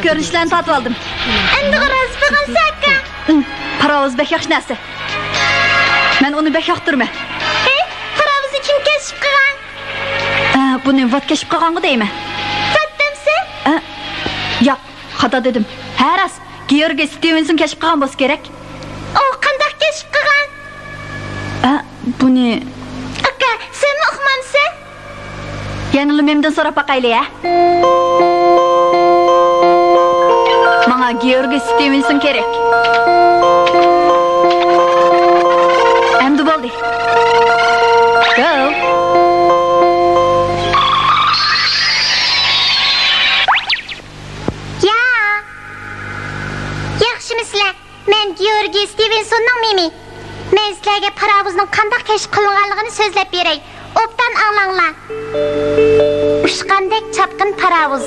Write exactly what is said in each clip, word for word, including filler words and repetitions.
كۆرۈنۈشلەرنى تارتىۋالدىم. ئەمدىغۇ رازى بولغانسەن، ئاكا؟ ئىم، پاراۋۇز بەك ياخشى نەرسە. مەن ئۇنى بەك ياقتۇرىمەن. ھەي، پاراۋۇزنى كىم كەشىپ قىلغان؟ ئە، بۇنى ۋات كەشىپ قىلغانغۇ دەيمەن. ۋات دەمسەن؟ ئە، ياق، خاتا دېدىم. ھە، راست، گېئورگېي ستىۋېنسون كەشىپ قىلغان بولسا كېرەك. ئۇ قانداق كەشىپ قىلغان؟ ئە، بۇنى. ئاكا، سەنمۇ ئۇقمامسەن؟ يەنىلا مېمدىن سوراپ باقايلى، ھە؟ ماڭا گېئورگېي ستىۋېنسون كېرەك. ئەمدى بولدى. گو! يا! ياخشىمۇسىلەر؟ مەن گېئورگېي ستىۋېنسوننىڭ مېمى. مەن سىلەرگە پاراۋۇزنىڭ قانداق كەشىپ قىلىنغانلىقىنى سۆزلەپ بېرەي. ئوبدان ئاڭلاڭلار. ئۇچقاندەك چاپقىن پاراۋۇز.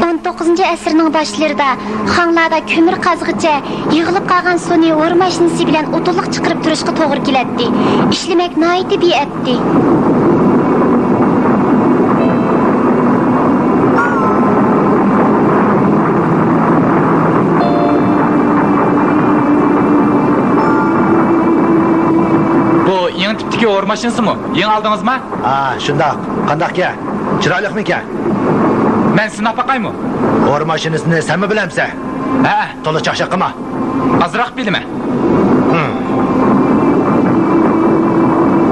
ئون توققۇزىنچى ئەسىرنىڭ باشلىرىدا خاڭلاردا كۆمۈر قازغىچە يىغىلىپ قالغان سۇنى ھور ماشىنىسى بىلەن ئوتۇنلۇق چىقىرىپ تۇرۇشقا توغرا كېلەتتى. ئىشلىمەك ناھايىتى بىئەپ. بۇ يېڭى تىپتىكى ھور ماشىنىسىمۇ؟ يېڭى ئالدىڭىزما؟ ھا، شۇنداق. قانداقكەن؟ چىرايلىقمىكەن؟ مەن سىناپ باقايمۇ؟ ھور ماشىنىسىنى سەنمۇ بىلەمسەن؟ ھە. تولا چاقچاق قىلما. ئازراق بىلىمەن. ھىم.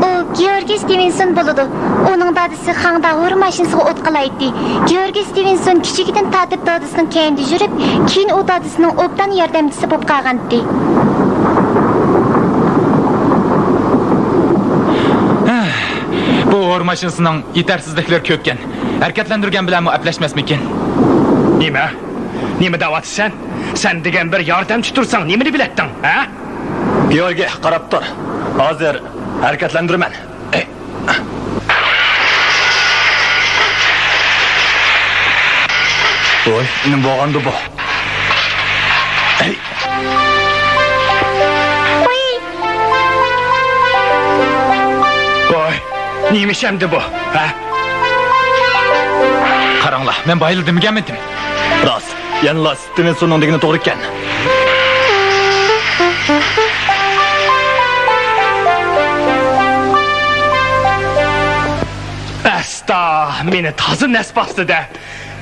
ئۇ گېئورگېي ستىۋېنسون بولىدۇ. ئۇنىڭ دادىسى خاڭدا ھور ماشىنىسىغا ئوت قالايتتى. گېئورگېي ستىۋېنسون كىچىكىدىن تارتىپ دادىسىنىڭ كەينىدە يۈرۈپ، كېيىن ئۇ دادىسىنىڭ ئوبدان ياردەمچىسى بولۇپ قالغانىدى. بۇ ھور ماشىنىسىنىڭ يېتەرسىزلىكلىرى كۆپكەن. ھەرىكەتلەندۈرگەن بىلەنمۇ ئەپلەشمەسمىكىن؟ نېمە؟ نېمە دەۋاتىسەن؟ سەن دېگەن بىر ياردەمچى تۇرساڭ نېمىنى بىلەتتىڭ، ھە؟ گېئورگېي، قاراپ تۇر. ھازىر ھەرىكەتلەندۈرىمەن. ۋوي، نېمە بولغاندۇ بۇ؟ ھەي! ۋوي! ۋوي، نېمە ئىش ئەمدى بۇ، ھە؟ قاراڭلار، مەن بايىلا دېمىگەنمىدىم؟ راست، يەنىلا ستىۋېنسوننىڭ دېگىنى توغرا ئىكەن. ئەستا، مېنى تازا نەس باستى-دە.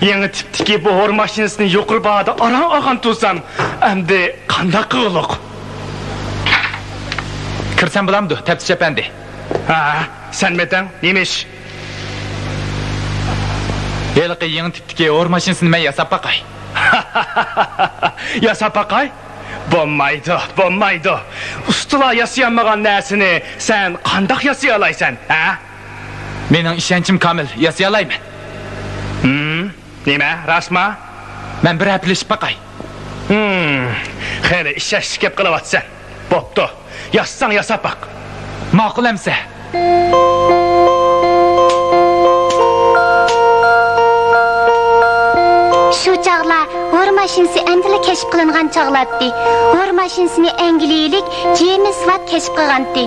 يېڭى تىپتىكى بۇ ھور ماشىنىسىنى يۇقىرى باھادا ئاران ئالغان تۇرسام، ئەمدى قانداق قىلغۇلۇق؟ كىرسەم بولامدۇ، تەپتىش ئەپەندى؟ ھە، سەنمىدىڭ؟ نېمە ئىش؟ ھېلىقى يېڭى تىپتىكى ھور ماشىنىسىنى مەن ياساپ باقاي. ياساپ باقاي؟ بولمايدۇ، بولمايدۇ. ئۇستىلار ياسىيالمىغان نەرسىنى سەن قانداق ياسىيالايسەن، ھە؟ مېنىڭ ئىشەنچىم كامىل، ياسىيالايمەن. ھىم، نېمە، راستما؟ مەن بىر ھەپىلىشىپ باقاي. ھىم، خېلى ئىشەنچلىك گەپ قىلىۋاتىسەن. بوپتۇ، ياسىساڭ ياساپ باق. ماقۇل ئەمسە. شۇ چاغلار ھور ماشىنىسى ئەمدىلا كەشىپ قىلىنغان چاغلاتتى. ھور ماشىنىسىنى ئەنگلىيەلىك جېيمىس ۋات كەشىپ قىلغانتى.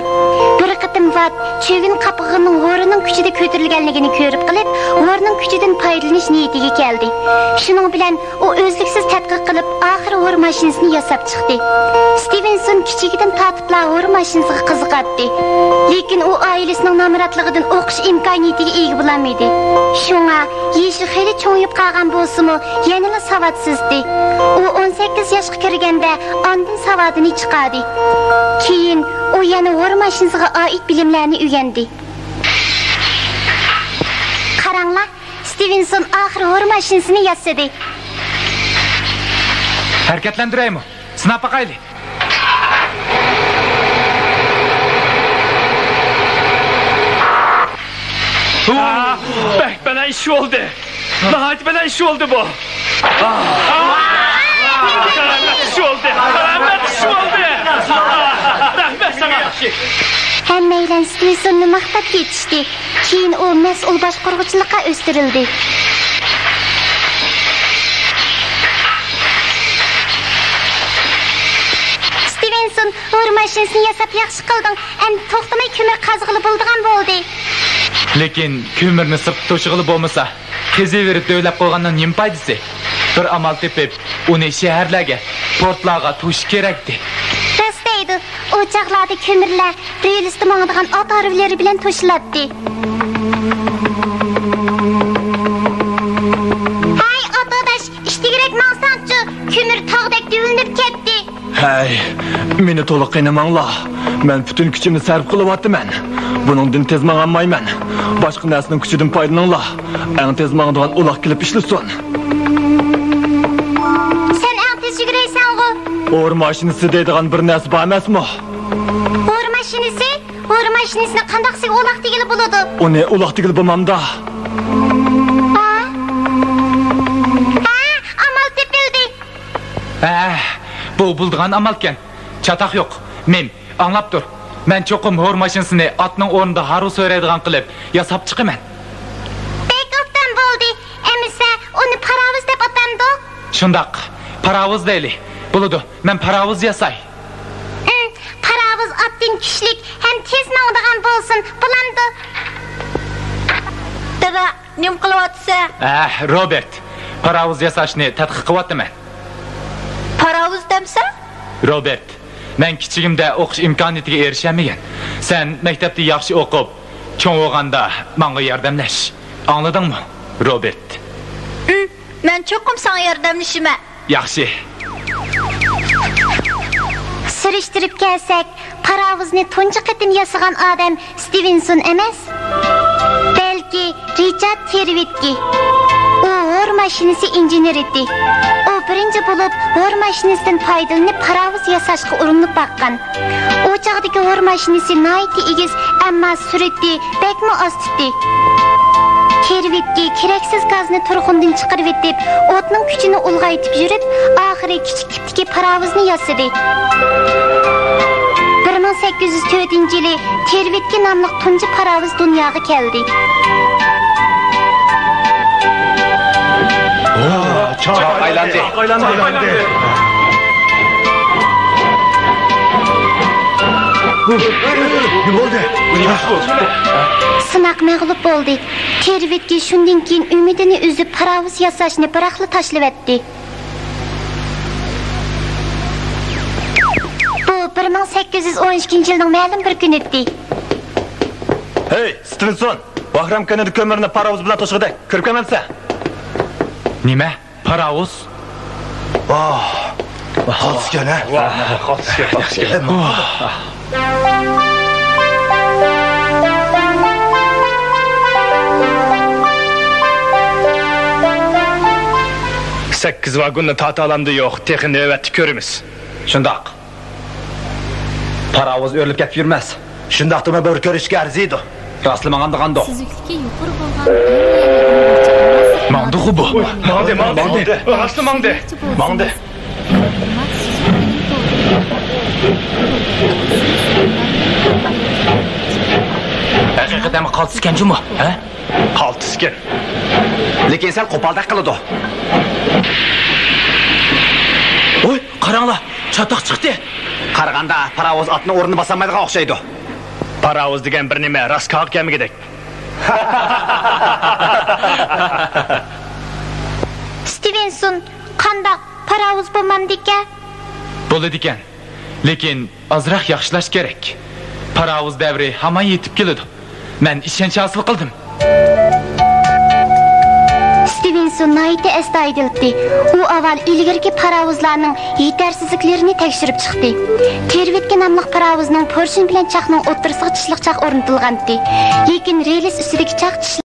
بىر قېتىم ۋات چۆگۈن قاپىقىنىڭ ھورىنىڭ كۈچىدە كۆتۈرۈلگەنلىكىنى كۆرۈپ قېلىپ، ھورنىڭ كۈچىدىن پايدىلىنىش نىيىتىگە كەلدى. شۇنىڭ بىلەن ئۇ ئۈزلۈكسىز تەتقىق قىلىپ، ئاخىرى ھور ماشىنىسىنى ياساپ چىقتى. ستىۋېنسون كىچىكىدىن تارتىپلا ھور ماشىنىسىغا قىزىقاتتى. لېكىن ئۇ ئائىلىسىنىڭ نامراتلىقىدىن ئوقۇش ئىمكانىيىتىگە ئىگە بولالمىدى. شۇڭا يېشى خېلى چوڭىيىپ قالغان بولسىمۇ، يەنىلا ساۋاتسىزدى. ئۇ ئون سەككىز ياشقا كىرگەندە ئاندىن ساۋادىنى چىقاردى. كېيىن ئۇ يەنە ھور ماشىنىسىغا ئائىت بىلىملەرنى ئۆگەندى. قاراڭلار، ستىۋېنسون ئاخىرى ھور ماشىنىسىنى ياسىدى. ھەرىكەتلەندۈرەيمۇ؟ سىناپ باقايلى. ئاھ، بەك بەلەن ئىش بولدى. ناھايىتى بەلەن ئىش بولدى بۇ. ئاھ. بەلەن ئىش بولدى. بەلەن ئىش بولدى. رەھمەت ساڭا. ھەممەيلەن ستىۋېنسوننى ماختاپ كېتىشتى. كېيىن ئۇ مەسئۇل باشقۇرغۇچىلىققا ئۆستۈرۈلدى. ستىۋېنسون، ھور ماشىنىسىنى ياساپ ياخشى قىلدىڭ. ئەمدى توختىماي كۆمۈر قازغىلى بولىدىغان بولدى. لېكىن كۆمۈرنى سىرتقا توشۇغىلى بولمىسا، قېزىۋېرىپ دۆۋىلەپ قويغاننىڭ نېمە پايدىسى؟ بىر ئامال تېپىپ، ئۇنى شەھەرلەرگە، پورتلارغا توشۇش كېرەكتى. راست دەيدۇ، ئۇ چاغلاردا كۆمۈرلەر رېلىستا ماڭىدىغان ئات ھارۋىلىرى بىلەن توشۇلاتتى. ھەي، ئات ئاداش، ئىشتىگىرەك ماڭساڭچۇ، كۆمۈر تاغدەك دۆۋىلىنىپ كەتتى. ھەي، مېنى تولا قىينىماڭلار. مەن پۈتۈن كۈچۈمنى سەرپ قىلىۋاتىمەن. بۇنىڭدىن تېز ماڭالمايمەن. باشقا نەرسىنىڭ كۈچىدىن پايدىلىنىڭلار. ئەڭ تېز ماڭىدىغان ئۇلاغ كېلىپ ئىشلىسۇن. سەن ئەڭ تېز يۈگۈرەيسەنغۇ؟ ھور ماشىنىسى دەيدىغان بىر نەرسە بار ئەمەسمۇ؟ ھور ماشىنىسى؟ ھور ماشىنىسىنى قانداق سىزگە ئۇلاغ دېگىلى بولىدۇ؟ ئۇنى ئۇلاغ دېگىلى بولمامدا؟ ھە؟ ھە، ئامال تېپىلدى. ھە، بۇ بولىدىغان ئامالكەن. چاتاق يوق. مىم، ئاڭلاپ تۇر. مەن چوقۇم ھور ماشىنىسىنى ئاتنىڭ ئورنىدا ھارۋا سۆرەيدىغان قىلىپ ياساپ چىقىمەن. بەك ئوبدان بولدى. ئەمىسە، ئۇنى پاراۋۇز دەپ ئاتامدۇ؟ شۇنداق. پاراۋۇز دەيلى. بولىدۇ. مەن پاراۋۇز ياساي. ئىم، پاراۋۇز ئاتتىن كۈچلۈك ھەم تېز ماڭىدىغان بولسۇن، بولامدۇ؟ دادا، نېمە قىلىۋاتىسەن؟ ئەھ، روبېرت، پاراۋۇز ياساشنى تەتقىق قىلىۋاتىمەن. پاراۋۇز دەمسەن؟ روبېرت، مەن كىچىكىمدە ئوقۇش ئىمكانىيىتىگە ئېرىشەلمىگەن. سەن مەكتەپتە ياخشى ئوقۇپ، چوڭ بولغاندا ماڭا ياردەملەش. ئاڭلىدىڭمۇ، روبېرت؟ ئىم، مەن چوقۇم ساڭا ياردەملىشىمەن. ياخشى. سۈرۈشتۈرۈپ كەلسەك، پاراۋۇزنى تۇنجى قېتىم ياسىغان ئادەم ستىۋېنسون ئەمەس، بەلكى رىچارد تېرۋىتكى. ئۇ ھور ماشىنىسى ئىنژېنېرى ئىدى. ئۇ بىرىنچى بولۇپ ھور ماشىنىسىدىن پايدىلىنىپ پاراۋۇز ياساشقا ئۇرۇنۇپ باققان. ئۇ چاغدىكى ھور ماشىنىسى ناھايىتى ئېگىز، ئەمما سۈرئىتى بەكمۇ ئاز تۇتتى. تېرۋىتكى كېرەكسىز گازنى تۇرخۇندىن چىقىرىۋېتىپ، ئوتنىڭ كۈچىنى ئۇلغايتىپ يۈرۈپ، ئاخىرى كىچىك تىپتىكى پاراۋۇزنى ياسىدى. بىر مىڭ سەككىز يۈز تۆتىنچى يىلى تېرۋىتكى ناملىق تۇنجى پاراۋۇز دۇنياغا كەلدى. چاق ئايلاندى. چاق ئايلاندى. نېمە بولدى؟ سىناق مەغلۇپ بولدى. تېرۋىتكى شۇندىن كېيىن ئۈمىدىنى ئۈزۈپ، پاراۋۇز ياساشنى بىراقلا تاشلىۋەتتى. بۇ بىر مىڭ سەككىز يۈز ئون ئىككىنچى يىلنىڭ مەلۇم بىر كۈنى ئىدى. ھەي، ستىۋېنسون! باھرام كەينىدە كۆمۈرنى پاراۋۇز بىلەن توشۇغۇدەك كۆرۈپ كەلمەمسەن؟ نېمە؟ پاراۋۇز؟ ۋاھ! قالتىسكەن، ھە؟ ۋاھ، قالتىسكەن، قالتىسكەن. ۋاھ! سەككىز ۋاگوننى تارتالامدۇ يوق، تېخى نۆۋەتتە كۆرىمىز. شۇنداق. پاراۋۇز ئۆرۈلۈپ كېتىپ يۈرمەس. شۇنداقتىمۇ بىر كۆرۈشكە ئەرزىيدۇ. راستلا ماڭامدىغاندۇ؟ سۈزۈكلۈكى يۇقىرى بولغان ئەلۇمىنىيەلىك ئۇنىڭ ماڭدىغۇ بۇ. ماڭدى، ماڭدى، ماڭدى. راستلا ماڭدى. ماڭدى. ھەقىقەتەن قالتىس ئىكەن جۇمۇ، ھە؟ قالتىس ئىكەن. لېكىن سەل قوپالدەك قىلىدۇ. ۋوي، قاراڭلار، چاتاق چىقتى. قارىغاندا پاراۋۇز ئاتنىڭ ئورنىنى باسالمايدىغان ئوخشايدۇ. پاراۋۇز دېگەن بىر نېمە، راست كاغا كەلمىگۈدەك. ستىۋېنسون، قانداق، پاراۋۇز بولمامدىكەن؟ بولىدىكەن. لېكىن ئازراق ياخشىلاش كېرەك. پاراۋۇز دەۋرى ھامان يېتىپ كېلىدۇ. مەن ئىشەنچ ھاسىل قىلدىم. ستىۋېنسون ناھايىتى ئەستايىدىل ئىدى. ئۇ ئاۋۋال ئىلگىرىكى پاراۋۇزلارنىڭ يېتەرسىزلىكلىرىنى تەكشۈرۈپ چىقتى. تېرۋىتكى ناملىق پاراۋۇزنىڭ پورشۇن بىلەن چاقنىڭ ئوتتۇرىسىغا چىشلىق چاق ئورنىتىلغانىدى. لېكىن رېلىس ئۈستىدىكى چاق چىشلىق